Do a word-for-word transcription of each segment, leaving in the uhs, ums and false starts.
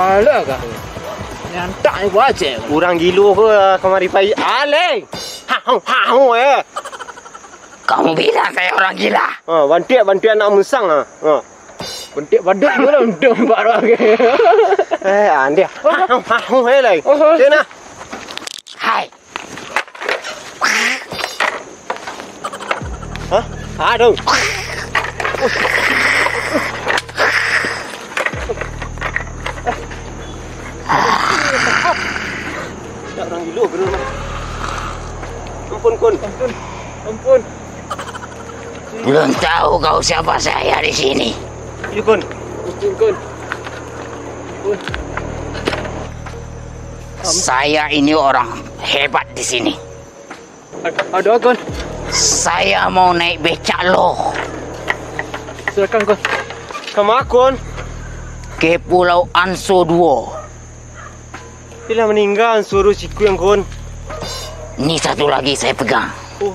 Alah kah? Nyantak ni buah cek. Urang gilo ko, ah, kamari pai. Aleh. Hau, hau, eh. Kamu bilang saya orang gila? Ha, bantiak, bantiak anak musang, ha. Ha. Bantiak badut tu lah, untung empat orang. Eh, andiah. Hau, hau, eh, lai. Oh, oh. Cik nah. Hai. Hah? Aduh. Dak urang gilo, bro. Ampun, Kun. Ampun. Ampun. Belum tahu kau siapa saya di sini. Iyo, Kun. Ampun, Kun. Ampun. Saya ini orang hebat di sini. Ad-, ado, Kun. Saya mau naik becak lo. Silakan, Kun. Kama, Kun? Ke Pulau Anso duo. Bila maningga Anso duo siku yang, Kun. Ni satu lagi saya pegang. Oh.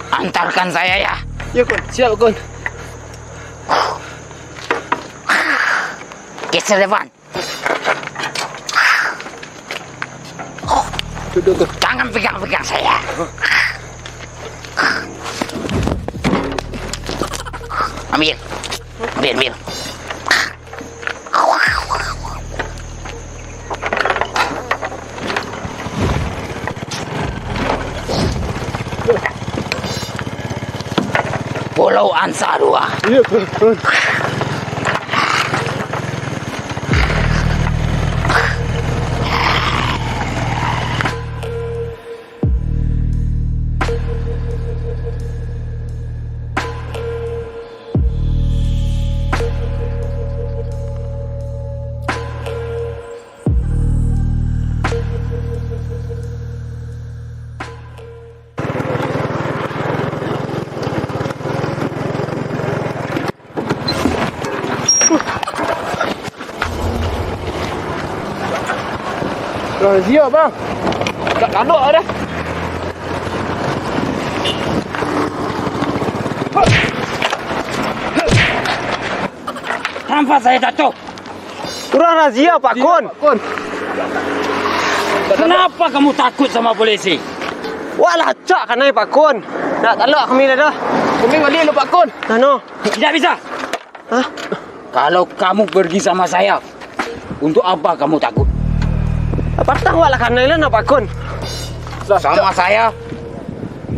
Antarkan saya ya. Ya, Kun. Siap, Kun. Geser depan. Duduk, duduk. Jangan pegang-pegang saya. Ambil. Ambil, ambil. Pulau Ansa duo. Iya, betul. Razia, Bang. Tak tanduk dah. Rampas saya jatuh. Urang razia, Pak Kun. Pak Kun. Kenapa kamu takut sama polisi? Wak lah acok kanai, Pak Kun. Nak talok kami dah. Kami balik dulu, Pak Kun. Nah, no. Tidak bisa. Hah? Kalau kamu pergi sama saya, untuk apa kamu takut? Patang wak lah kanai lah nak, Pak Kun. Sama saya,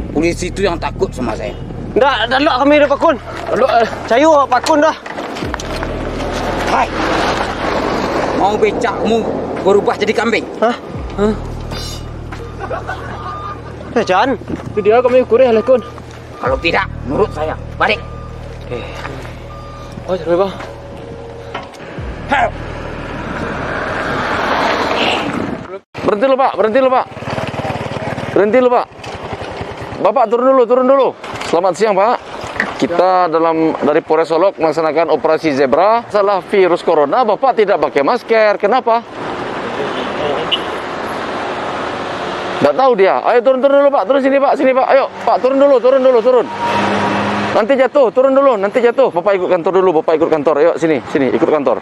polisi itu yang takut sama saya. Ndak, ndak talok kami dah, Pak Kun. Talok, eh. Cayo Pak Kun dah. Hai. Mau becakmu berubah jadi kambing? Hah? Hah? Eh, jan. Itu dia kami kureh lah, Kun. Kalau tidak, nurut saya. Balik. Eh. Oh, sorry, Bang. Hei! Berhenti dulu, Pak. Berhenti dulu, Pak. Berhenti dulu, Pak. Bapak turun dulu, turun dulu. Selamat siang, Pak. Kita dalam, dari Polres Solok melaksanakan operasi zebra. Masalah virus corona, Bapak tidak pakai masker. Kenapa? Nggak tahu dia. Ayo turun, turun dulu, Pak. Turun sini, Pak. Sini, Pak. Ayo, Pak, turun dulu, turun dulu, turun. Nanti jatuh, turun dulu, nanti jatuh. Bapak ikut kantor dulu, Bapak ikut kantor. Ayo sini, sini, ikut kantor.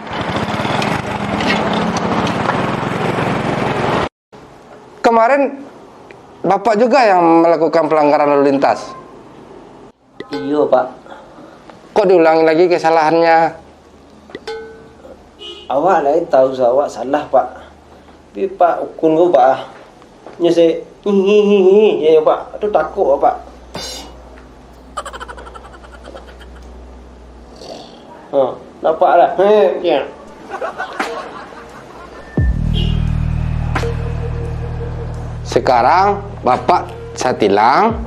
Kemarin Bapak juga yang melakukan pelanggaran lalu lintas? Iyo, Pak. Kok diulangi lagi kesalahannya? Awak lai tahu awak salah, Pak. Tapi Pak Dukun ko, Pak, ah. Nyo se, hihihihi, ya, ya, Pak. Tu takut, Pak. Ha, nampak dah. He, ya. Sekarang Bapak saya tilang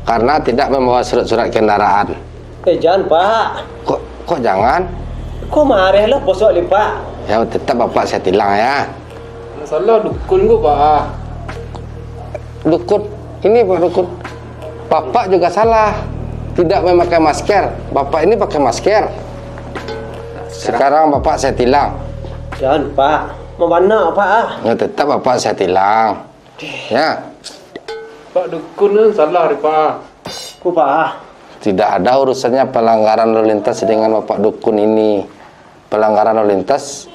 karena tidak membawa surat-surat kendaraan. Eh, jan, Pak. Kok, kok jangan? Kok marah lah bosok li, Pak? Ya, tetap Bapak saya tilang ya. Salah dukun ko, Pak. Dukun, ini Pak Dukun. Bapak juga salah. Tidak memakai masker. Bapak ini pakai masker. Sekarang Bapak saya tilang. Jan, Pak. Mau bana, Pak, ah? Ya, tetap Bapak saya tilang. Ya. Pak Dukun tu salah, Pak. Ko, Pak, ah? Tidak ada urusannya pelanggaran lalu lintas dengan Bapak Dukun ini. Pelanggaran lalu lintas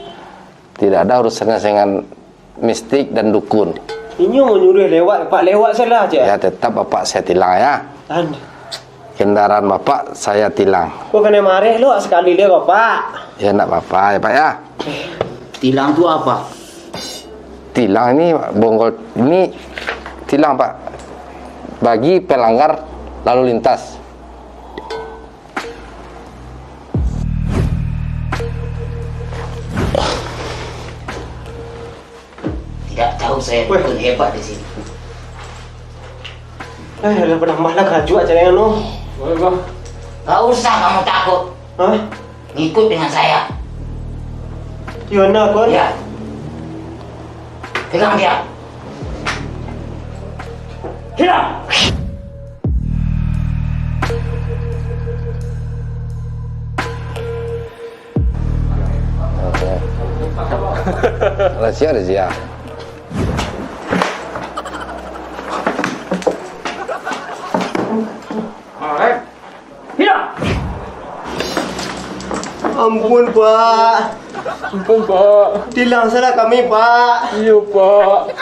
Tidak ada urusannya dengan mistik dan dukun. Inyo manyuruah lewat, Pak, lewat salah je. Ya, tetap Bapak saya tilang, ya. An- Kendaraan Bapak saya tilang. Kok kanai mareh lo sakali dia, Bapak? Ya, ndak apa-apa, ya, Pak, ya. Tilang tu apa? Tilang ini bonggol, ini tilang, Pak. Bagi pelanggar lalu lintas. Tidak tahu saya Weh. Dukun hebat di sini. Eh, alah, panambah lah karajo caliak tu. Boleh, Bang. Gak usah kamu takut. Hah? Ngikut dengan saya. Yo, nah, Kon. Ya. Pegang dia. Hilang. Razia, razia. Ampun, Pak. Ampun, Pak. Tilang salah kami, Pak. Iyo, Pak.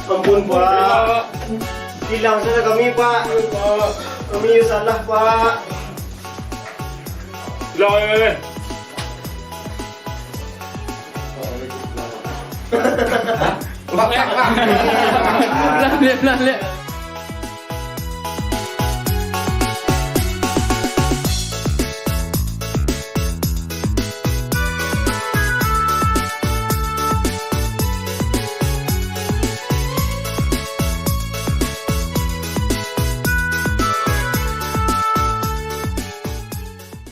Ampun, Pak. Tilang salah kami, Pak. Kami salah, Pak. Tilang, eh, eh. Ulang, ulang, ulang. Ulang, ulang, ulang.